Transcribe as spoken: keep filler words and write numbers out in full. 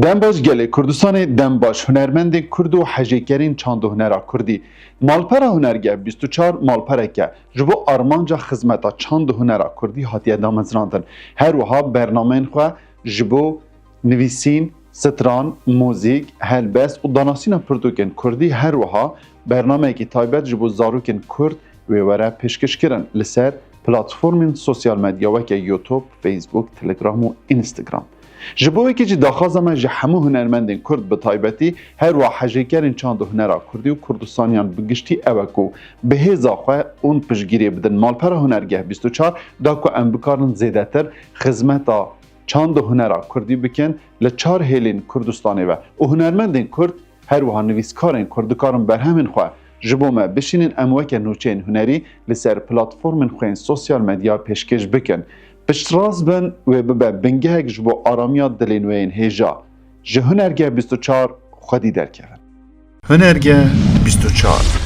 Dem baş gelê Kurdistanê, dem baş hunermendên Kurd û hejêkerên çand û hunera Kurdî. Malpera Hunergeh bîst û çar malpereke ji bo armanca xizmeta çand û hunera Kurdî hatiye damezrandin. Her wiha bernameyên xwe ji bo nivîsîn, stran, muzîk, helbest û danasîna pirtûkên Kurdî, her wiha bernameyekî taybet ji bo zarokên Kurd wê were pêşkêşkirin li ser platformên sosyal medya weke YouTube, Facebook, Telegram û Instagram. Ji bo wekî jî daxwaza me ji hemû hunermendên Kurd bi taybetî, her wiha hejêkerên çand û hunera Kurdî û Kurdistaniyan bi giştî ew e ku bi hêza xwe hûn piştgiriyê bidin. Malpera Hunergeh bîst û çar da ku em bikarin zêdetir xizmeta çand û hunera Kurdî bikin li çar hêlên Kurdistanê ve û hunermendên Kurd, her wiha nivîskarên Kurd dikarin berhemên xwe ji bo me bişînin, em weke nûçeyên hunerî li ser platformên xwe yên sosyal medya pêşkêş bikin. Piştrast bin wê bibe bingehek ji bo aramiya dilên we yên hêja. Ji Hunergeh bîst û çar xwedî derkevin. Hunergeh bîst û çar.